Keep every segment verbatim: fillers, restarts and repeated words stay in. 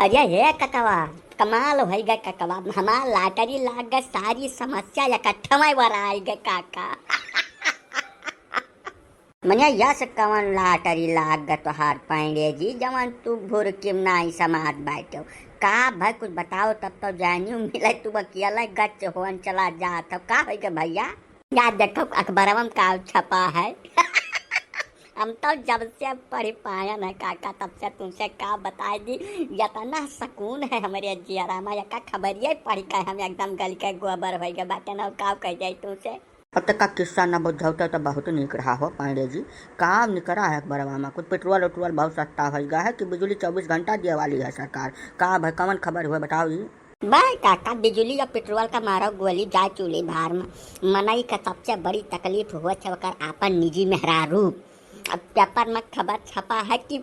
अरे हे ककवा, कमाल होइ गए ककवा, हमार लाटरी लाग गए, सारी समस्या इकट्ठा में वराई गए काका। मने यस कवन लाटरी लाग गए तोहार पांडे जी, जवन तू भुरकिम नाई समात बाटो? का भाई कुछ बताओ तब तो जानियो मिले, तू अकेला गच होन चला जात हो, का होइ गए भैया? या देखो अखबारवा में का छपा है। हम तो जब से पढ़ी पायन है काका, तब से तुमसे का बताई दी, इतना सुकून है हमरे जियरा में, एका खबरिये पढ़ के हम एकदम गल के गोबर होइ गए बाटे न, का कह जाई तुमसे। अब तक का किस्सा न बुझौते तो बहुत नीक रहा हो पांडे जी। का निकरा है अखबारवा में? कुछ पेट्रोल उट्रोल बहुत सस्ता होइ गया है कि बिजली चउबीस घंटा दिए वाली है सरकार? का भाई कवन खबर हुए बताओ जी। भाई काका, बिजली और पेट्रोल का मारो गोली, जाए चूल्ही भार में। मनई का सबसे बड़ी तकलीफ हुआ है ओकर आपन निजी मेहरारू। अब पेपर में खबर छपा है कि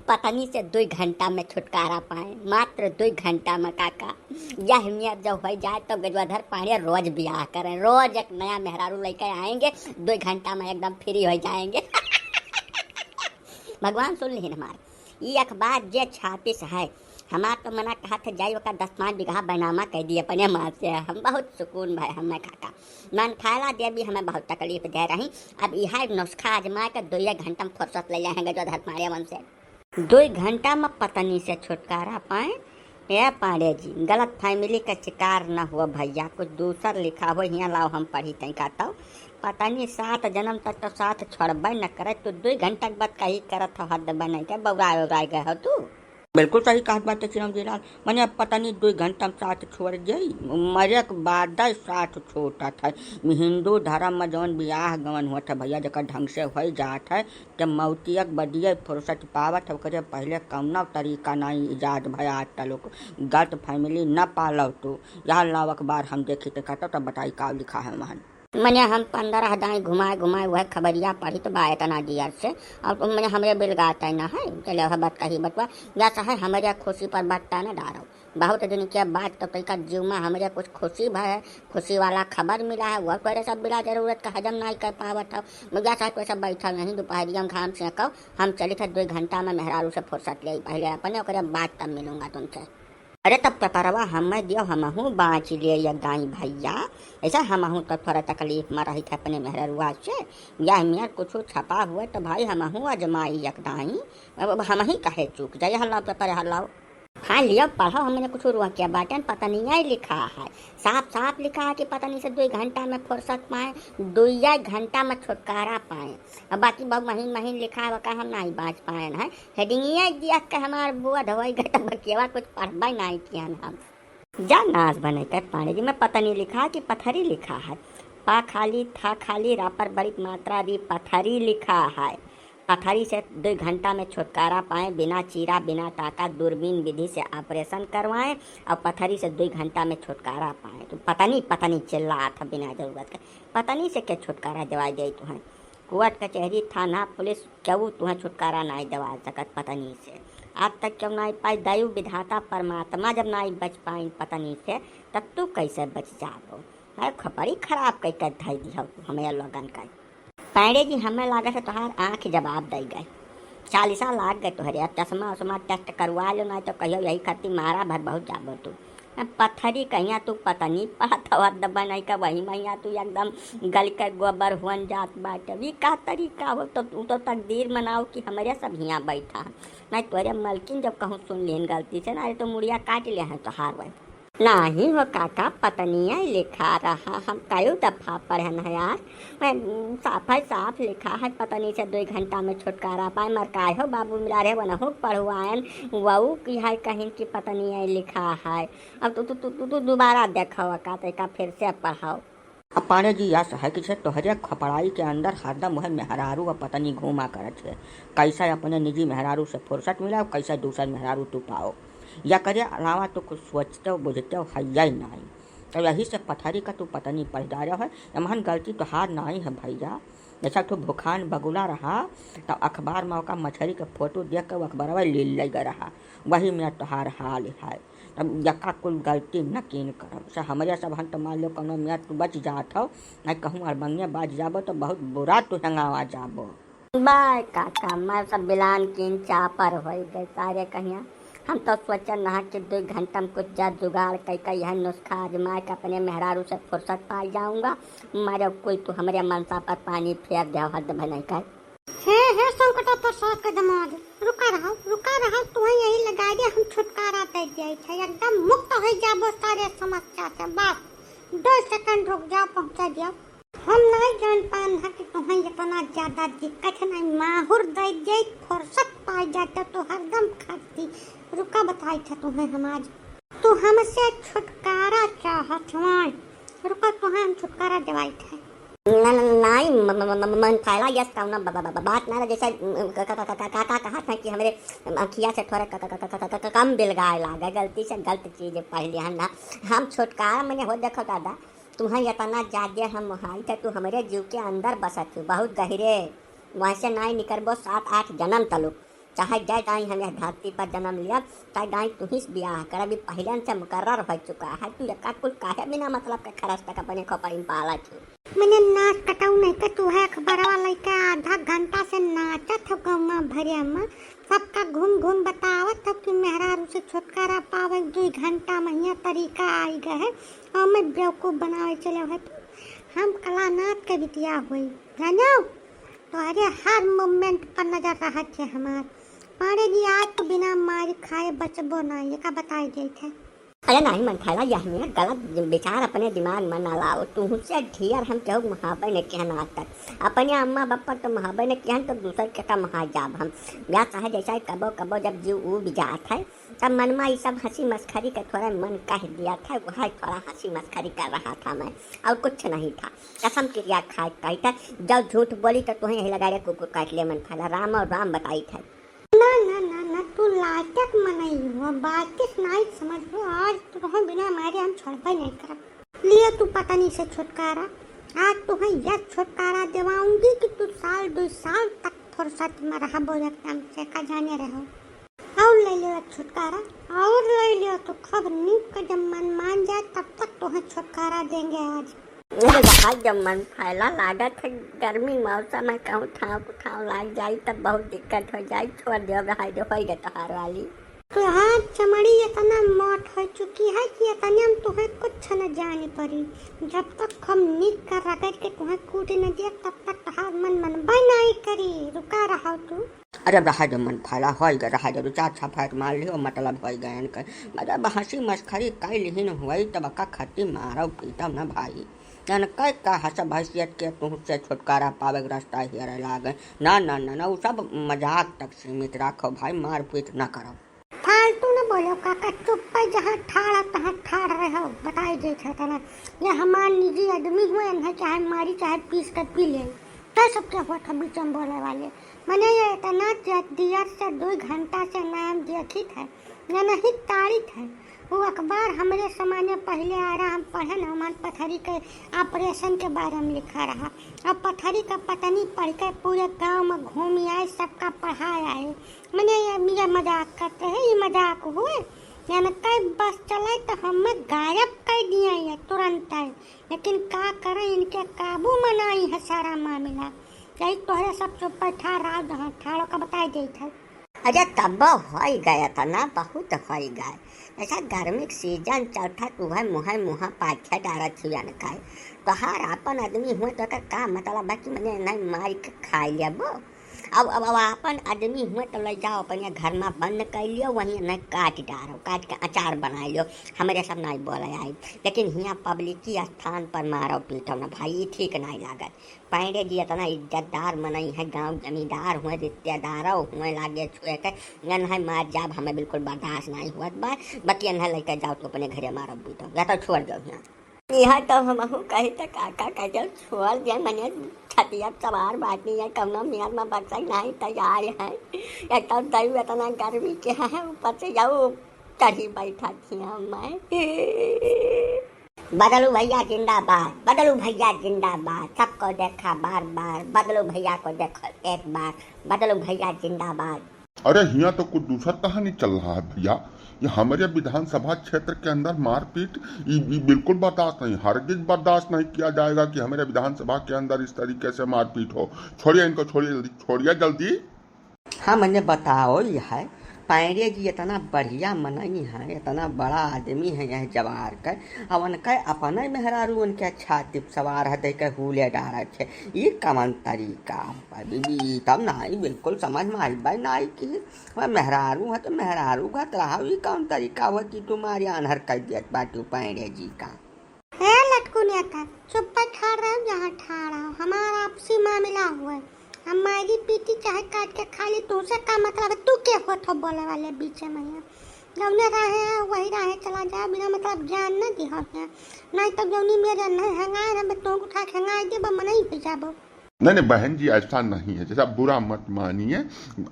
पत्नी से दो घंटा में छुटकारा पाए, मात्र दो घंटा में काका। यह नियत जब हो जाए तो गजवाधर पांडे रोज ब्याह करें, रोज एक नया मेहरारू लेके आएंगे, दो घंटा में एकदम फ्री हो जाएंगे। भगवान सुन लिहिन हमार। ई अखबार जे छापिस है, हमार तो मना कहत है जाई ओकर दस पाँच बीघा बैनामा कह दी अपने माँ से। हम बहुत सुकून भाई हमें काका। मन खाला देवी हमें बहुत तकलीफ दे रही। अब इहा नुस्खा आजमा के दो एक घंटा में फुर्सत ले लेंगे गजवाधर पांडे वन से। दो घंटा में पत्नी से छुटकारा पाए। ए पांडे जी, गलत फैमिली का शिकार न हुआ भैया, कुछ दूसर लिखा हो, हियाँ लाओ हम पढ़ी तई का तो। पत्नी सात जन्म तक तो साथ छोड़बे न करे, तू दो घंटा के बात कही करत हो, हद बने के बौराए उराए गए हो तू। बिल्कुल सही कहत बाटे चिरंजीवी लाल, मने अब पत्नी दो घंटा में साथ छोड़ जाई, मरे के बाद साथ छूटत है। हिंदू धर्म में जौन बियाह गवन होत है भैया, जेकर ढंग से होइ जात है, जब मौतियक बदिये फुर्सत पावत है, ओकरे पहिले कौनो तरीका नाई इजाद भय आज तलुक। गलत फैमिली न पालो तू। यह लाओ अखबार हम देखी ते कहता तब बताई का लिखा है वहन। मने हम पंद्रह दाई घुमाए घुमाए वह खबरिया पढ़ी तो बा इतना दियर से। अब मने हमरे बिल गाता ही ना है, चले वह बात कही बटवा, या चाहे हमरे खुशी पर बट्टा न डारो। बहुत दिन के बाद तो तनिका जीव में हमरे कुछ खुशी भय है, खुशी वाला खबर मिला है, वह तोरे सब बिना जरूरत का हजम नाई कर पावत हो। मुझे साथ कोई सब बैठा नहीं, दोपहरिया में घाम सेंको, हम चली थे दो घंटा में मेहरारू से फुर्सत ले, पहले अपने ओकरे बाद तब मिलूंगा तुमसे। अरे तब पेपरवा हमें दियो, हमहू बाँच लिए ये गाई भैया, ऐसा हमहू तो थोड़ा तकलीफ में रही थे अपने मेहररुआ से। यह मेर कुछ छपा हुए तो भाई हमहू आजमाई एक दाई, अब, अब हम ही कहे चूक जाए। हल्लाओ पेपर हल्लाओ। हाँ, लियो, पढ़ो, हमने कुछ रोक के बाटन, पत्नी आई लिखा है, साफ साफ लिखा है कि पत्नी से दो घंटा में फुर्सत पाए, दो घंटा में छुटकारा पाए। अब बाकी बहुत महीन महीन लिखा है, वका हम नहीं बाँच पाए हैं। हेडिंगिया दिया के हमार बोध होई गए, तब केवा कुछ पढ़बे नहीं किया हम। जा नाश बने के पांडे जी में पत्नी लिखा है कि पथरी लिखा है? पा खाली, था खाली, रा पर बड़ी मात्रा री, पथरी लिखा है। पथरी से दो घंटा में छुटकारा पाए, बिना चीरा, बिना टाका, दूरबीन विधि से ऑपरेशन करवाएं और पथरी से दो घंटा में छुटकारा पाएं। तो पत्नी, पत्नी चिल्लात है बिना जरूरत के। पत्नी से के छुटकारा दिवाई दे तुहें? कोर्ट, कचहरी, थाना, पुलिस, केहू तुहें छुटकारा नाई दिवा सकत पत्नी से। आज तक क्यों नाई पाई, दैव विधाता परमात्मा जब नाई बच पाइन पत्नी से, तब तू कैसे बच जाबो? अरे, खपड़ी खराब कई के धई दिहौ तू हमें लोगन का। पांडे जी, हमें लागत है तोहार आँख जवाब दई गए। चालीसा लाग गए तोहरे, अब चश्मा उश्मा टेस्ट करवा लो, नाई तो कहियो यही खातिर मारा भर बहुत जाबो तू। अब पथरी कहिया तू पत्नी पढ़त हवा दबा नाई का, वही मैया तू एकदम गल के गोबर हुअन जात बाटे। अब ई का तरीका हो, तो तू तो तकदीर मनाओ कि हमरे सब हियाँ बैठा है। नाई तोरे मलकिन जब कहूँ सुन लेन गलती से, ना तो मुड़िया काट ले हैं तोहार वही। नाही हो काका, पत्निया लिखा रहा, हम कई दफा पढ़न है यार। मैं, उम, साफ है, साफ लिखा है, पत्नी से दो घंटा में छुटकारा पाए। मर काय हो बाबू मिला रहे, वनहु पढ़वाएन, वऊ की है कहीं की पत्निया लिखा है। अब तू, तू, तू, तू, तू दोबारा देखो का, तो का फिर से पढ़ाओ। अब पांडे जी, यस है कि छे तोहरे खपड़ाई के अंदर हरदम वह मेहरारू और पत्नी घूमा करत है। कैसे अपने निजी मेहरारू से फुर्सत मिला और कैसे दूसर मेहरारू तू पाओ। या करे अलावा तो कुछ सोचते हो, बुझते हो, है या ही नहीं। तो यही से पथरी का तू पत्नी पढ़ जा रहा है। एमहन गलती तोहार नहीं है भैया। जैसा तू भुखान बगुला रहा, तो अखबार में ओका मछली के फोटो देख के वो अखबारवा ले ले गए रहा। वही मेरा तोहार हाल है। तब यका कुल गलती न कीन करब। से हमरे सब हन तो मान लो कौनो मेरा तू बच जात हो, नहीं कहूँ अड़बंगे बाज जाबो तो बहुत बुरा तू हंगावा जाबो। बाय काका, मैं सब बिलान कीन चापर होई गए सारे कहिया। हम तो सोचन रहा कि दुइ घंटा में कुछ जा जुगाड़ कइ के यह नुस्खा आजमाए के अपने मेहरारू से फुर्सत पाइ जाऊंगा, मगर कुल तू हमरे मनसा पर पानी फेर देव, हद भनई कर। हे, हे संकट प्रसाद के दमाद, रुका रहो, रुका रहो, तुहैं यही लगाइ दे, हम छुटकारा दइ दिया था, एकदम मुक्त होइ जाबो सारे समस्या से। बस दो सेकंड रुक जाओ, पहुँचा दिया। हम नहीं जान पान है कि तुहैं इतना ज्यादा दिक्कत है, नहीं माहुर दइ दिया, फुर्सत पाइ जाते तो हरदम खटती। रुका, बताई था तुहैं हम आज। तू हमसे छुटकारा चाहत हवन। रुका, तुहैं हम छुटकारा देवाई थे। न-, न-, नाई, म-, म-, म-, म-, मन फैला, यस, कौनो ब-, ब-, ब-, बात ना रहे, जैसे, म, क-, क-, कहत हैं कि हमरे अखिया से थोड़ा क-, क-, क-, क-, क-, क-, कम बिलगाए लागे, गलती से गलत चीज पढ़ लिहन ना। हम छुटकारा मने हो, देखो दादा, तुहैं इतना जादे हम मोहाई थे, तू हमरे जीव के अंदर बसत हो, बहुत गहिरे, वहाँ से नाई निकरबो सात आठ जन्म तलुक। चाहे जय दाई हम यह धरती पर जन्म लिया, चाहे दाई तुहिस बियाह कर, अभी पहले से मुकर्रर हो चुका है। तू यका कुल काहे बिना मतलब के खरस तक अपने खोपड़ी में पालत हो? मने नाक कटाऊ नहीं तो तू है अखबारवा लइके आधा घंटा से नाचत हो गौवा भरिया में, सबका घूम घूम बतावत हो कि मेहरारू से छुटकारा पावे दुई घंटा में हियां तरीका आई गए है, और मैं बेवकूफ बनावे चले हो तू। हम कलानाथ के बिटिया हुई, जानो? तोहरे हर मूवमेंट पर नजर रहत है हमार। पांड़े जी, आज तो बिना मार खाए बचबो ना, ये का बताई देत है। अरे नहीं मन खाला, यह मेरा गलत विचार अपने दिमाग में ना लाओ। तुहसे ढेर हम केहू महाबे नहीं किहन आज तक, अपने अम्मा बापा तो महाबे नहीं किहन, तो दूसर के का महा जाब हम। या चाहे जैसा कबो कबो जब जीव उब जात है, तब मन में ये सब हंसी मस्खरी के थोड़ा मन कह दिया था, वह थोड़ा हंसी मस्खरी कर रहा था मैं, और कुछ नहीं था। कसम किरिया खाए कही था, जब झूठ बोली तो तुहें यही लगा रे कुकुर काट ले मन खाला, राम और राम बताई था। ना, ना, ना, ना, तू लायक मनई हो, बात नाई समझ लो, आज तुहें बिना मारे हम छोड़बे नहीं करब। लियो तू पत्नी से छुटकारा, आज तुहें यह छुटकारा दिवाऊंगी कि तू साल दो साल तक फुर्सत में रहबो एकदम से, का जाने रहो। और ले लियो छुटकारा, और ले लियो तो खूब नीक के, जब मन मान जाए तब तक तोहे छुटकारा देंगे आज। अरे रहा, जब मन फैला लागत है, गर्मी मौसम है, कहूँ ठाव को ठाव लाग जाई तब बहुत दिक्कत हो जाई। छोड़ दियो, रहा दे, होई गए तोहार वाली। तोहार चमड़ी इतना मोट हो चुकी है कि इतने में तुहे कुछ न जाने पड़ी। जब तक हम नीक कर रगड़ के तुहे कूट न दिया तब तक तोहार मन मनबे नहीं करी। रुका रहो तू। अरे रहा दे मन फैला, होई गए, रहा दे, दो चार छफाट मार लियो, मतलब होई गए इनके। मतलब हंसी मस्खरी कई लिहिन हुई, तब का खत्ती मारो पीटो ना भाई। इनके का हंसब हैसियत के तुहसे छुटकारा पावे के रास्ता हेरे लागे। ना, ना, ना, ना, उ सब मजाक तक सीमित राखो भाई, मारपीट ना करो। फालतू न बोलो काका, चुप्पे जहाँ ठाड़ तहाँ ठाड़ रहो, बताई देत है तना। ये हमार निजी आदमी हुए, इन्हें चाहे मारी चाहे पीस के पी ले। तो सबके होत है बीच में बोले वाले। मने ये इतना ज-, दियर से दो घंटा से नाम देखित है, या नहीं ताड़ित है। वो अखबार हमरे समाने पहले आ रहा, हम पढ़न, हमार पथरी के ऑपरेशन के बारे में लिखा रहा। अब पथरी का पत्नी पढ़ के पूरे गांव में घूम आए, सबका पढ़ा आए। मने ये, ये मजाक करते हैं, ये मजाक हुए। यानी कई बस चले तो हमें गायब कर दिया ये तुरंत है। लेकिन का करें, इनके काबू में नहीं है सारा मामला। यही तोहरे सब चुप बैठा रहा, जहाँ ठाड़ो का बताई देत है। अरे तब होई गए इतना, बहुत होई गए। ऐसा गर्मी के सीजन चलता, तू है मुँहे मुँहा पाछे डारत हुई अनकाई। तोहार आपन आदमी हुए तो एकर का मतलब है कि मने नहीं मार के खा लेबो? अब, अब, अब आपन आदमी हुए तो ले जाओ अपने घर में बंद कर लियो, वहीं नहीं काट डारो, काट के अचार बना लियो। हमरे सब नहीं बोले आई, लेकिन हियाँ पब्लिकी स्थान पर मारो पीटो ना भाई, ये ठीक नहीं लागत। पांडे जी इतना इज्जतदार मनई है, गांव जमींदार हुए, रिश्तेदार हुए, लागे छुए के, एन्हे मार जाब हमें बिल्कुल बर्दाश्त नहीं हुआ बा। बाकी एन्हे लेके जाओ तो अपने घरे मारो पीटो, या तो छोड़ दो यहाँ। यह तो हमहू कही तो काका कह दो, छोड़ दे, मने छतिया सवार बात नहीं है, कौनो मियाँ में बक्सक नहीं तैयार है। एक तो दई इतना गर्मी के है, ऊपर से जाओ चढ़ी बैठा थी मैं। बदलू भैया जिंदाबाद, बदलू भैया जिंदाबाद, सबको देखा बार बार, बदलू भैया को देखो एक बार, बदलू भैया जिंदाबाद। अरे हियाँ तो कुछ दूसर कहानी चल रहा है भैया। ये हमरे विधानसभा क्षेत्र के अंदर मारपीट, ये, ये बिल्कुल बर्दाश्त नहीं, हरगिज बर्दाश्त नहीं किया जाएगा कि हमरे विधानसभा के अंदर इस तरीके से मारपीट हो। छोड़िए इनको, छोड़िए जल्दी, छोड़िए जल्दी। हाँ, मने बताओ, यह है पांड़े जी इतना बढ़िया मनई हैं, इतना बड़ा आदमी है यह जवार के, अब उनके अपने मेहरारू उनके छाती पे सवार है, देख के हुले डारत है। ई कवन तरीका है बीबी? तब नाई बिल्कुल समझ में आई भाई नाई की। वह मेहरारू है तो मेहरारू घत रहा, ई कवन तरीका हुआ कि तुम्हारे आन्हर कर दियत बाटू पांड़े जी का? ए लटकू नेता, चुप्पे ठाड़ रहो जहाँ ठाड़ रहो। हमारा आपसी मामला हुआ है। हम मारी पीटी चाहे काट के खा ली, तुमसे का मतलब है? तू के होत हो बोले वाले बीचे में? यहाँ जौने राहे है वही राहे चला जाओ, बिना मतलब ज्ञान न दिहो यहाँ। नहीं तो जौनी मेरे नहीं हेंगाए रहे, मैं तुमको उठा के हेंगाए देबो, मनई हो जाबो। नहीं, नहीं बहन जी, ऐसा नहीं है। जैसा बुरा मत मानिए,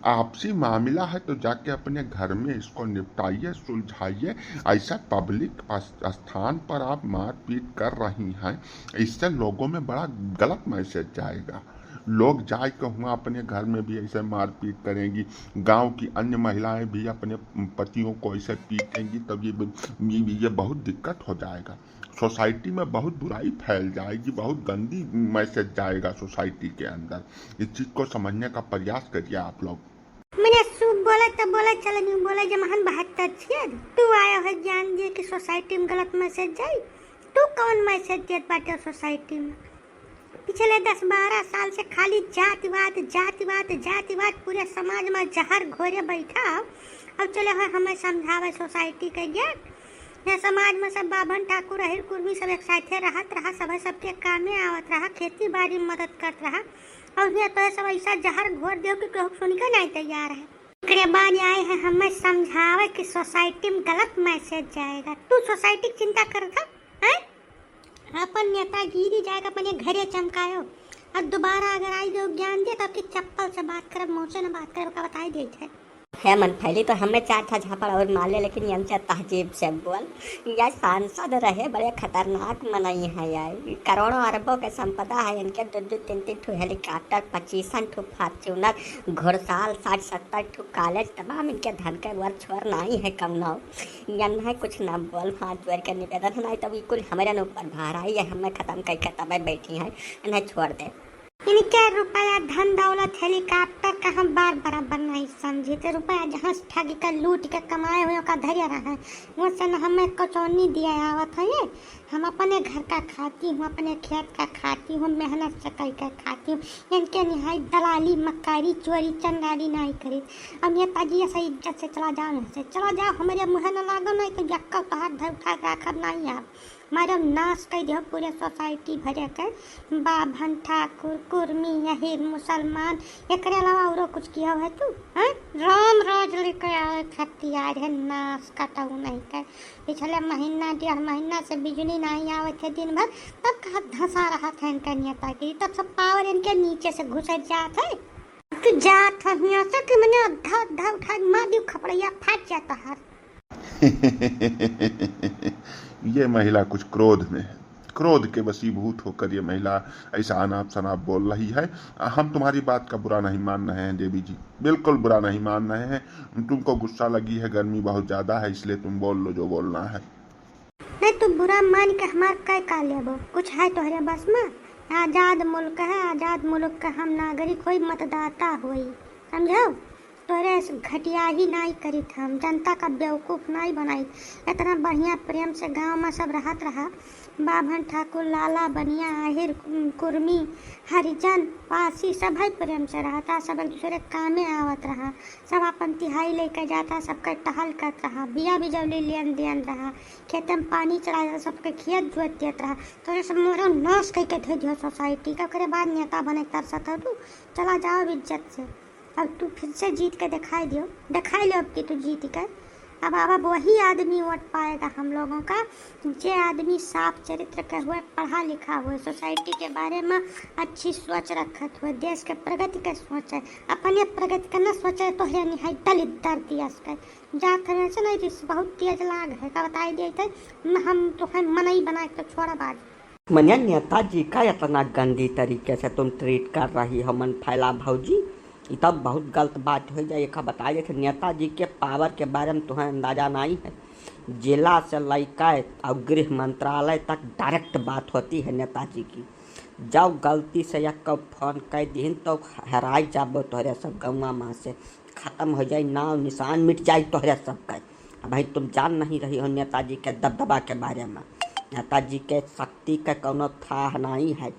आपसी मामला है तो जाके अपने घर में इसको निपटाइए, सुलझाइए। ऐसा पब्लिक स्थान पर आप मारपीट कर रही हैं, इससे लोगों में बड़ा गलत मैसेज जाएगा। लोग जाए के हुआ अपने घर में भी ऐसे मारपीट करेंगी, गांव की अन्य महिलाएं भी अपने पतियों को ऐसे पीटेंगी, तब ये ब-, ये, ये बहुत दिक्कत हो जाएगा। सोसाइटी में बहुत बुराई फैल जाएगी, बहुत गंदी मैसेज जाएगा सोसाइटी के अंदर। इस चीज को समझने का प्रयास करिए आप लोग। मने शुभ बोले तो बोले, चले नहीं बोले, जमहन बहत्तर छियद। तू आया है ज्ञान दिए कि सोसाइटी में गलत मैसेज जाई। तू कौन मैसेज देत बाटे सोसाइटी में? पिछले दस बारह साल से खाली जातिवाद, जातिवाद, जातिवाद पूरे समाज में जहर घोरे बैठा हो। अब चले हो हमें समझावे सोसाइटी के ज्ञान। यहाँ समाज में सब बाभन, ठाकुर, अहिर, कुर्मी सब एक साथे रहत रहा, सब सबके कामे आवत रहा, खेती बाड़ी में मदद करत रहा। और यहाँ तो सब ऐसा जहर घोर दियो कि केहू सुन के नहीं तैयार है। एकरे बाद आए हैं हमें समझावे कि सोसाइटी में गलत मैसेज जाएगा। तू सोसाइटी की चिंता करत है, हैं? अपन नेतागिरी जाएगा अपने घरे चमकायो। और दोबारा अगर आई जो ज्ञान दे तो आपकी चप्पल से बात करब, मुँह से न बात करब, का बताई देत है। हे मन फैली तो हमें चार ठा झापड़ और मार ले, लेकिन इनसे तहजीब से बोल। यह सांसद रहे, बड़े खतरनाक मनई है यार। करोड़ों अरबों के संपदा है इनके, दो दो तीन तीन ठो हेलीकॉप्टर, पच्चीसन ठो फॉर्च्यूनर, घुड़साल, साठ सत्तर ठो कॉलेज, तमाम इनके धन के वर छोर नाई है कौनो। यन है कुछ ना बोल, हाथ जोड़ के निवेदन है, नाई तो बिल्कुल हमारे ऊपर भार आई है, हमें खत्म करके तबे बैठी हैं, इन्हें छोड़ दे। इनके रुपया, धन दौलत, हेलीकॉप्टर का हम बार बराबर नहीं समझी। ते रुपया जहाँ से ठग के लूट के कमाए हुए ओका धरे रहे, वो से न हमें कचौनी दिया आवत है। ये हम अपने घर का खाती हूँ, अपने खेत का खाती हूँ, मेहनत से कई के खाती हूँ। इनके निहाई दलाली, मक्कारी, चोरी, चंडाली नहीं करी। अब नेताजी ऐसा इज्जत से चला जाओ यहाँ से, चला जाओ, हमारे मुँह न लागो, नहीं तो यक्का तोहार धर उठा के रखब नहीं आप। मारब नाश कई देहो पूरे सोसाइटी भरे के, बाभन, ठाकुर, कुर्मी, अहीर, मुसलमान, एकरे अलावा औरो कुछ किया है तू, हैं? राम राज लेके आवे खातिर आए है, नाश कटाऊ नहीं कर। पिछले महीना, डेढ़ महीना से बिजली नहीं आवत है दिन भर, तब कहा धंसा रहा था इनका नेतागिरी, तब सब पावर इनके नीचे से घुसर जात है। तू जात हो हियां से कि मने अद्धा, अद्धा उठा के मार दियो, खपड़ैया फाट जाता है। ये महिला कुछ क्रोध में है, क्रोध के वशीभूत होकर ये महिला ऐसा अनाप शनाप बोल रही है। हम तुम्हारी बात का बुरा नहीं मान रहे हैं देवी जी, बिल्कुल बुरा नहीं मान रहे हैं। तुमको गुस्सा लगी है, गर्मी बहुत ज़्यादा है, इसलिए तुम बोल लो जो बोलना है। नहीं, तू बुरा मान के हमार कै का लेबो? कुछ है तोहरे बस में? आजाद मुल्क है, आजाद मुल्क के हम नागरिक होई, मतदाता होई, समझो? तोहरे से घटिया ही नाई करित हम, जनता का बेवकूफ नाई बनाई। इतना बढ़िया प्रेम से गांव में सब रहत रहा, बाभन, ठाकुर, लाला, बनिया, आहिर, कुर्मी, हरिजन, पासी, सब है प्रेम से रहता, सब एक दूसरे के कामे आवत रहा। सब आपन तिहाई लेके जाता, सबके टहल करत रहा, बिया बिजौली लेन देन रहा, खेते में पानी चला जाता, सबके खेत जोत देत रहा। तोरे सब मोरो नाश कइके धे दियो सोसाइटी का, ओकरे बाद नेता बने तरसत हो तू। चला जाओ अब इज्जत से। अब तू फिर से जीत के दिखाई दियो, दिखाई लो अब कि तू जीत के। अब, अब, अब वही आदमी वोट पाएगा हम लोगों का, जे आदमी साफ चरित्र के हुए, पढ़ा लिखा हुए, सोसाइटी के बारे में अच्छी सोच रखत हुए, देश के प्रगति के सोचे, अपने प्रगति के न सोचे, तोहरे निहाई दलित दर्द यस के। जात हमें से नहीं रिस बहुत तेज लाग है, का बताई देते, हम तो है मनई बना के छोड़ा बाज। मने नेताजी का इतना गंदी तरीके से तुम ट्रीट कर रही हो मन फैला भौजी, ई तब बहुत गलत बात हो जाए। एक बताइए कि नेताजी के पावर के बारे में तुम्हें अंदाजा नहीं है। जिला से लइके और गृह मंत्रालय तक डायरेक्ट बात होती है नेताजी की। जब गलती से एक को फोन कर दीन तो हराई जाबो तोहरे सब गौवा माँ से। खतम होइ जाई, नाव निसान मिट जाई तोहरे सबके। अबहीं तुम जान नहीं रही हो नेताजी के दबदबा के बारे में। नेताजी के शक्ति के कौनो थाह नहीं है।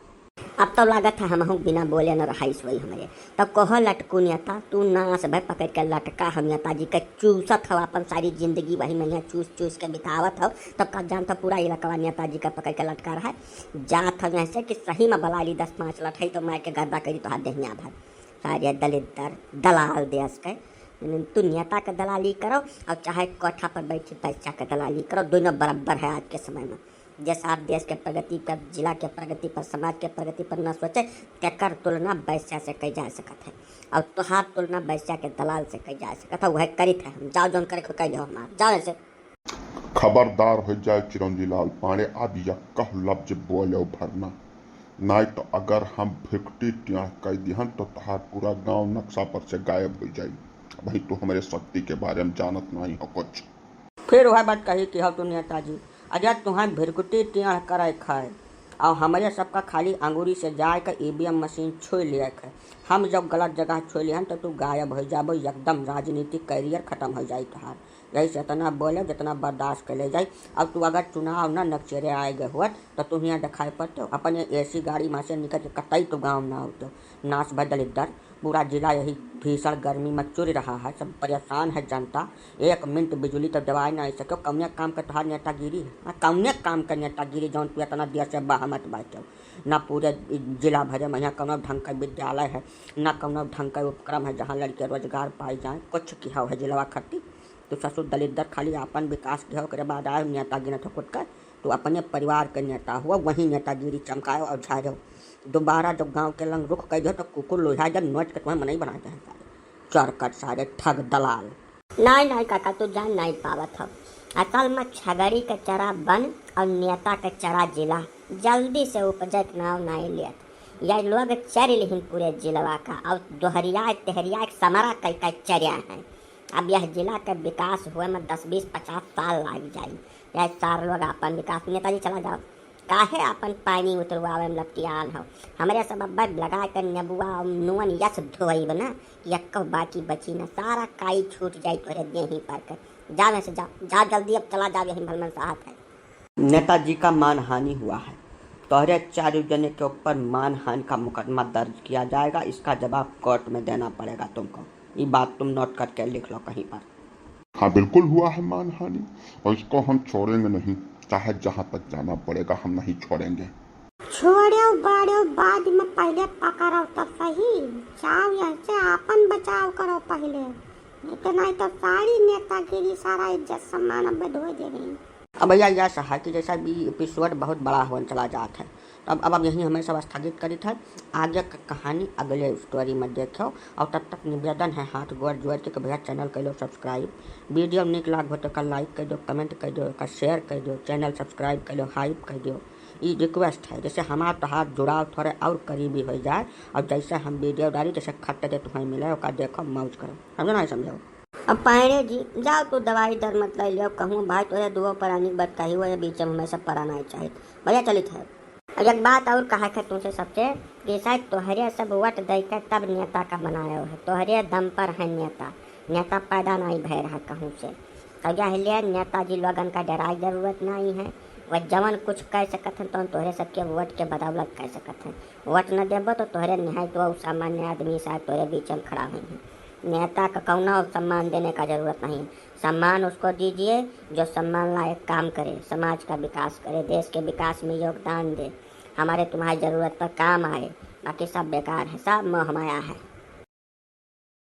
अब तो लागत है हमहूँ बिना बोले न रहाइस होई हमरे। तब कहो लटकू नेता, तू नास भय पकड़ के लटका हो नेताजी के, चूसत हो अपन सारी जिंदगी वही में यहाँ चूस चूस के बितावत हो। तब का जानत हो पूरा इलाकवा नेताजी के पकड़ के लटका रहा है। जात हो यहाँ से कि सही में बलाली दस पाँच लठई तो मार के गर्दा करी तोहार देहिया भर। सारे दलिद्दर दलाल देश के, तू नेता के दलाली करो और चाहे कोठा पर बैठी बैस्या के दलाली करो, दोनों बराबर है आज के समय में। जे साथ देश के प्रगति पर, जिला के प्रगति पर, समाज के प्रगति पर न सोचे, तेकर तुलना बैस्या से कई जा सकत है और तोहार तुलना बैस्या के दलाल से कई जा सकत है। वह करित है हम। जाओ जौन करे के कह दो हमार, जाओ ऐसे। खबरदार हो जाए चिरौंजी लाल पांडे, अब यक्का लफ्ज बोले भरना, नाई तो अगर हम भिकटी टियाह कह दिहन तो तोहार पूरा गांव नक्शा पर से गायब हो जाई। भाई तू हमरे शक्ति के बारे में जानत नहीं हो कुछ। फिर वह बात कही कि हो तू नेताजी, अगर तुहां भिरकुटी टेढ़ करे खाए और हमरे सबका खाली अंगूरी से जाए के ईवीएम मशीन छुई लिया के, हम जब गलत जगह छुई लिहन तो तू गायब हो जाबो, एकदम राजनीतिक कैरियर खत्म हो जाई तोहार। यही से इतना बोले जितना बर्दाश्त कर ले जाई। अब तू अगर चुनाव न नक्शेरे आए गए हुआ तो तू यहाँ दिखाई पड़ते हो, अपने एसी गाड़ी में से निकल के कतई तो गाँव ना होते हो। नाश भय दलिद्दर, पूरा जिला यही भीषण गर्मी में चुर रहा है, सब परेशान है जनता। एक मिनट बिजली तो देवाए ना सके। कौने काम के तोहार नेतागिरी है? हाँ, कौने काम के नेतागिरी जौन तू इतना देर से बहमत बैठे हो? ना पूरे जिला भरे में यहाँ कौनो ढंग का विद्यालय है, ना कौनो ढंग का उपक्रम है जहाँ लड़के रोजगार पाए जाए, कुछ किहा है जिलवा खत्ती। तू ससुर दलिद्दर खाली आपन विकास किहा, ओकरे बाद आए नेता गिनत हो खुद का। तू अपने परिवार के नेता हुआ, वही नेतागिरी चमकायो और झाड़ो। दोबारा जब गांव के लंग रुख कह दियो तो कुकुर लोझा जब नोच के तुम्हें मनई बना दे सारे। चरकट सारे ठग दलाल। नाई नाई काका, तू जान नाई पावत हो। असल में छगड़ी के चरा बन और नेता के चरा जिला, जल्दी से उपजे के नाव नाई लेत। यह लोग चर लिहिन पूरे जिलवा का और दोहरिया तेहरिया एक समरा कई कई चर्या हैं। अब यह जिला के विकास हुए में दस बीस पचास साल लाग जाई। यह सार लोग आपन विकास, नेताजी चला जाओ, काहे आपन पानी उतरवावे में लपटियान हो? हमरे सब अब्बे लगा के नेबुआ और नून यस धोइब ना कि एक्को बाकी बची ना, सारा काई छूट जाई तोहरे देही पर के। जावे से जाओ, जाओ जल्दी, अब चला जाओ, यही भलमन साहब है। नेताजी का मानहानि हुआ है। तोहरे चारों जने के ऊपर मानहानि का मुकदमा दर्ज किया जाएगा, इसका जवाब कोर्ट में देना पड़ेगा तुमको। ये बात तुम नोट करके लिख लो कहीं पर। हाँ, बिल्कुल हुआ है मानहानि, और इसको हम छोड़ेंगे नहीं, चाहे जहाँ तक जाना पड़ेगा, हम नहीं छोड़ेंगे। छोड़ो बाड़ो, बाद में पहले पकड़ो तो सही, जाओ यहाँ से, आपन बचाव करो पहले, नहीं तो, नहीं तो सारी नेतागिरी, सारा इज्जत सम्मान अब धो देबे। अब भैया, यह सहा कि जैसा भी एपिसोड बहुत बड़ा होने चला जात है, तो अब, अब, अब यहीं हमें सब स्थगित करित है। आगे क कहानी अगले स्टोरी में देखो, और तब तक निवेदन है हाथ गोड़ जोड़ के कि भैया, चैनल कर लो सब्सक्राइब, वीडियो निक लाग हो तो का लाइक कर दो, कमेंट कर दो, का शेयर कर दो, चैनल सब्सक्राइब कर दो, हाइप कर दो। ई रिक्वेस्ट है, जैसे हमार तोहार जुड़ाव थोड़े और करीबी हो जाए, और जैसे हम वीडियो डाली, जैसे खट दे तुम्हें मिले, ओका देखो, मौज करो, समझो ना, समझो। अब पायने जी, जाओ तू दवाई दर मत ले लियो, कहूँ भाई तोरे दुओ प्राणी बतकही हुए, बीच में हमें सब पराना ही चाहिए। भैया चलित है। अब एक बात और कहा है तुमसे सबसे कि शायद तोहरे सब वोट दे के तब नेता का बनाए हो, तोहरे दम पर है नेता, नेता पैदा नहीं भय रहा कहूँ से। तो यह लिए नेताजी लोगन का डराए जरूरत नहीं है। वह जवन कुछ कह सकत हैं तो तोहरे सबके वोट के बदौलत कह सकत हैं। वोट न देबो तो तोहरे निहायत वो सामान्य आदमी शायद तोहरे बीच में खड़ा हुई हैं। नेता का कौनो सम्मान देने का जरूरत नहीं है। सम्मान उसको दीजिए जो सम्मान लायक काम करे, समाज का विकास करे, देश के विकास में योगदान दे, हमारे तुम्हारी जरूरत पर काम आए, बाकी सब बेकार है, सब मोह माया है।